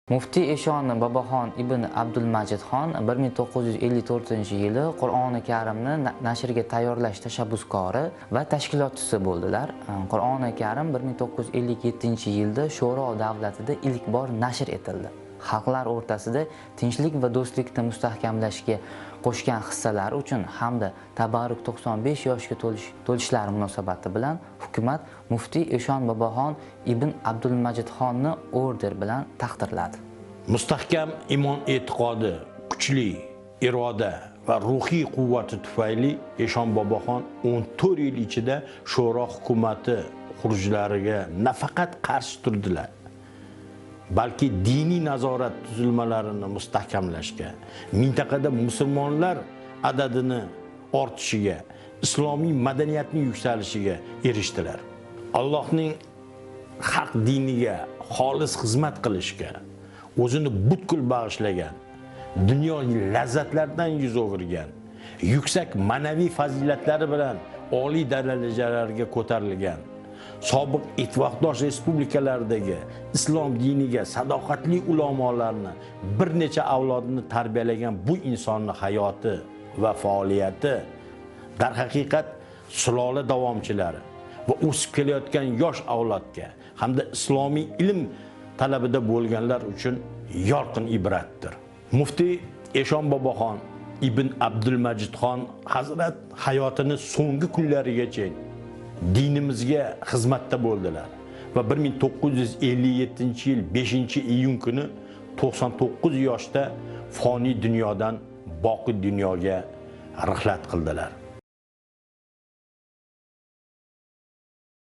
Muftiy Eshon Boboxon ibn Abdulmajidxon 1954-yili Qur'oni Karimni nashrga tayyorlash tashabbuskori va tashkilotchisi bo'ldilar. Qur'oni Karim 1957-yilda Sho'ro davlatida ilk bor nashr etildi. Xalqlar o'rtasida tinchlik va do'stlikni mustahkamlashga qo'shgan hissalari uchun hamda tabarruk 95 yoshga to'lishlari munosabati bilan hukumat Muftiy Eshon Boboxon ibn Abdulmajidxonni order bilan taqdirladi. Mustahkam iymon e'tiqodi, kuchli iroda va ruhiy quvvati tufayli Eshon Boboxon 14 yil ichida Sho'ro hukumati xurujlariga nafaqat qarshi turdilar, balki diniy nazorat tuzilmalarini mustahkamlashga, mintaqada musulmonlar adadini ortishiga, islomiy madaniyatning yuksalishiga erishdilar. Allohning haq diniga xolis xizmat qilishga o'zini butkul bag'ishlagan, dunyo lazzatlaridan yuz o'girgan, yuksak ma'naviy fazilatlari bilan oliy darajalarga ko'tarilgan, sobiq ittifoqdosh respublikalardagi islom diniga sadoqatli ulamolarni bir necha avlodini tarbiyalagan bu insonning hayoti va faoliyati darhaqiqat sulola davomchilari va o'sib kelayotgan yosh avlodga hamda islomiy ilm talabida bo'lganlar uchun yorqin ibratdir. Muftiy Eshon Boboxon ibn Abdulmajidxon hazrat hayotini so'nggi kunlarigacha dinimizga xizmatda bo'ldilar va 1957-yil 5-iyun kuni 99 yoshda foniy dunyodan boqiy dunyoga rihlat qildilar.